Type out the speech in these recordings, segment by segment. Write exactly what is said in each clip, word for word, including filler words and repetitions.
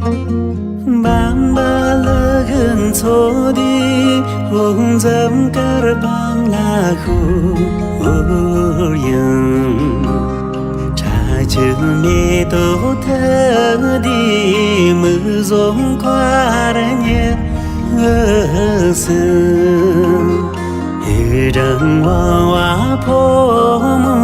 འབངས་པ་ལུ་གུ་འཚོ་དུས་འོ་འཛམ་དཀར་འབངས་ལ་ཤོར་ཡང་། ཁྲ་ཆུ་མེ་ཏོག་ཐིབས་དུས་མིག་བཟུང་མཁར་ཉལ་ཟིན། ཡི་དམ་དབང་བ་ཕོ་མོ་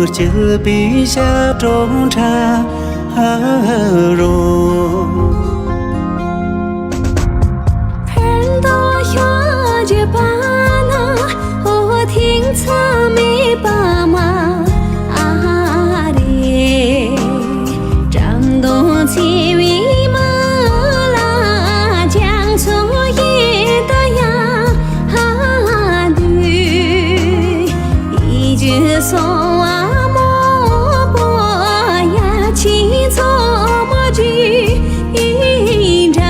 སྐྱིད་པའི་ཞབས་དྲུང་ཁྲ་རོ། ཕན་དང་ཤོག་ཅེས་པ་ན་འོ་ཐིང་ཚ་མེད་པ་མ་ཨ་རེ། བཀྲག་མདངས་འཚེར་བའི་མི་ལ་རྒྱ་མཚོ་ཡི་ད་ཡང་ཧ་དུས། ཡིད་ཀྱི་སོ་བ་མོག་པོ་ཡ་ཆེན་མཚོ་མོ་ཆུ་ཡི་འདྲ།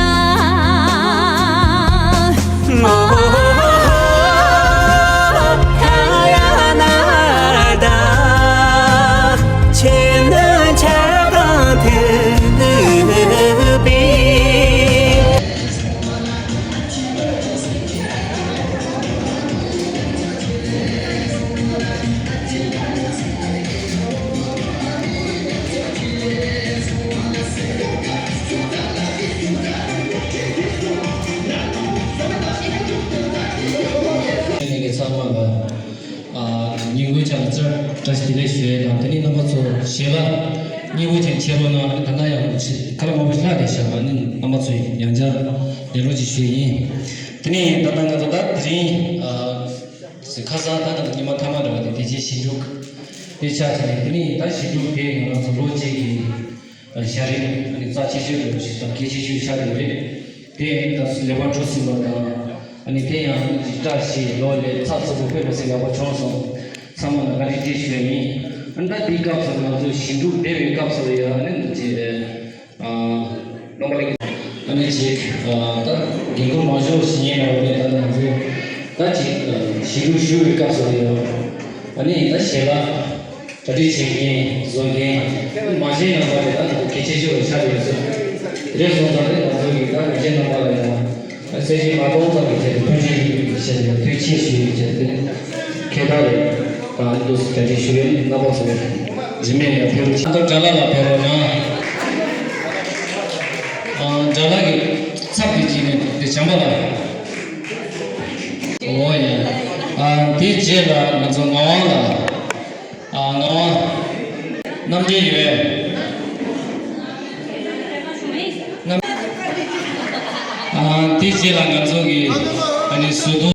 ཚང་མ་ལ། ཨ། ཉིན་གུང་ཆ་ལ་བཀྲ་ཤིས་བདེ་ལེགས་ཞུ་ཡས་དང་། དེ་ནས་རྣམ་པ་ཚོ་ཞལ་ལག་ཉིན་གུང་ཆ་མཆོད་རོགས་གནང་། ཨ་ནི་ད་ལྟ་ཡང་ཁ་ལག་མང་པོ་ཞིག་ལྷག་བསྡད་བཞག་པ་ནི་རྣམ་པ་ཚོ་ཡང་བསྐྱར་ལེགས་སོ་ཅིག་ཞུ་ཡས་ཡིན། དེ་ནས་ད་ལྟ་ང་ཚོ་ད་དེ་རིང་ཨ་ཁ་སང་ད་ང་ཚོ་ཉི་མ་མཐའ་མ་འདྲ་བ་དེ་དེ་རྗེས་ཞི་འབྲུག་དེ་ཆགས་བྱས་ནས། དེ་ནས་ད་ཞི་འབྲུག་དེ་ང་རང་ཚོ་ལོ་གཅིག་གི་ཞལ་རས་ཨ་ནི་རྩ་ཆེ་ཤོས་འདྲ་བོ་ཞིག་དང་གལ་ཆེ་ཤོས་ཆགས་ཡོད་རེད། དེ་ཡང་ད་ལས་པ་འགྲོ་ཟིན་པ་དང་། ཨ་ནི་དེ་ཡང་ཨ་ནི་བཀྲ་ཤིས་ལོ་ལེགས་ཚགས་ཚུད་པོ་དཔེ་མི་སྲིད་ཡག་པོ་བྱུང་སོང་། ཚང་མ་ལ་བཀའ་དྲིན་ཆེ་ཞུ་ཡ་ཡིན། ཨ་ནི་ད་འདིའི་སྐབས་སུ་ང་ཚོ་ཞི་འབྲུག་འདེབས་པའི་སྐབས་སུ་ཡ་ཨ་ནི་འདི་ཅེས་རྣམ་པ་ལགས་ཨ་ནི་ཅིག་ད་འགན་ཁུར་མང་ཤོས་ཞིག་ཡིན་ཡོད་རེད། ད་ང་ཚོ་ད་ཅིག་ཞི་འབྲུག་ཞུ་བའི་སྐབས་སུ་ཡ་ཨ་ནི་ད་ཞལ་ལག་གྲ་སྒྲིག་བྱེད་མཁན་བཟོ་མཁན་མང་ཆེ་རྣམ་པ་དེ་དག་གལ་ཆེ་ཤོས་ཆགས་ཡོད་ཟེར། དེ་སོང་ཙང་དེ་ང་ཚོ་གི་ད་མི་རྗེ་རྣམ་པ་ལ་ཡང་གསལ་བཤད་མ་གཏོང་ཙམ་གྱི་ཆེད་དུ་ཐུགས་རྗེ་ཆེ་ཞུ་ཡི་ཆེད་དུ་ཁྱད་པར་རེད། ད་འདུག་གྲ་སྒྲིག་ཞུ་ཡོད་རྣམ་པ་ཚོ་རིན་མེད་ཡང་ཕེབས་རོགས། ཨ་ཁུ་དགྲ་ལྷ་ལགས་ཕེབས་རོགས་གནང་། ཨ་དགྲ་ལྷ་གི་ཚབ་དེ་གཅིག་ནས་དེ་བྱམས་པ་ལགས། འོ་ཡ། ཨ་དེ་རྗེས་ལ་ང་ཚོ་ངག་དབང་ལགས། ཨ་ངག་དབང་། རྣམ་འགྲེལ་ཡོད། རྣམ། ཨ་དེ་རྗེས་ལ་ང་ཚོ་གི་ཨ་ནི་ཟུར་དུ།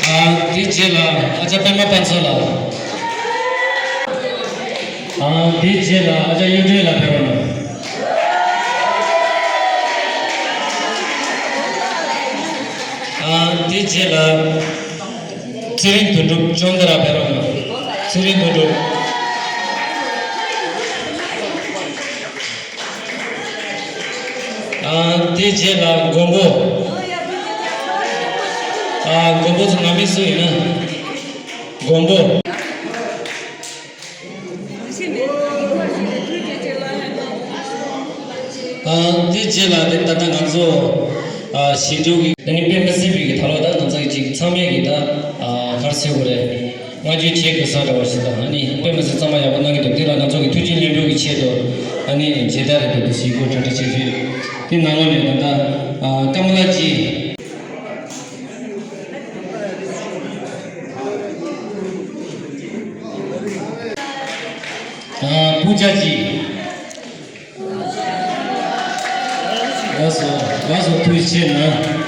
ཨ་དེ་རྗེས་ལ་ཨ་ཅག་པད་མ་ཕུན་ཚོགས་ལགས། ཨ་དེ་རྗེས་ལ་ཨ་ཅག་གཡུ་སྒྲོན་ལགས་ཕེབས་རོགས་གནང་། ཨ་དེ་རྗེས་ལ། ཚེ་རིང་དོན་གྲུབ་ཅོང་ཏ་ར་ཕེབས་རོགས་གནང་། ཚེ་རིང་དོན་གྲུབ། ཨ་དེ་རྗེས་ལ་མགོན་པོ། ཨ་མགོན་པོ་ཚོ་ང་མི་སུ་ཡིན་ན། མགོན་པོ། ཨ་དེ་རྗེས་ལ་དེ་ད་ལྟ་ང་ཚོ་ཨ་ཞི་འབྲུག་གི་ཨ་ནི་དཔེ་མི་སྲིད་པའི་གི་ད་ལོ་ད་ང་ཚོ་གི་ཅིག་ཚང་མས་གི་ད་ཨ་ག་རེ་ཟེར་དགོས་རེད། བསྔགས་བརྗོད་བྱེད་དགོས་ས་འདྲ་བ་ཞིག་དང་། ཨ་ནི་དཔེ་མི་སྲིད་གཙང་མ་ཡག་པོ་གནང་གི་འདུག་དེ་ལ་ང་ཚོ་གི་ཐུགས་རྗེ་ལེགས་འབུལ་གི་ཆེད་དུ་ཨ་ནི་མཇལ་དར་རེ་འདུག་དུ་ཞིག་སྒོ་གྲ་སྒྲིག་བྱེད་ཀྱི་ཡོད། དེ་ནང་ལོགས་ནས་ད་ལྟ་ཨ་ཀ་མ་ལ་ཅི། ཨ་པུ་ཅ་ཅི། ལགས་སོ། ལགས་སོ། ཐུགས་རྗེ་ཆེ་གནང་།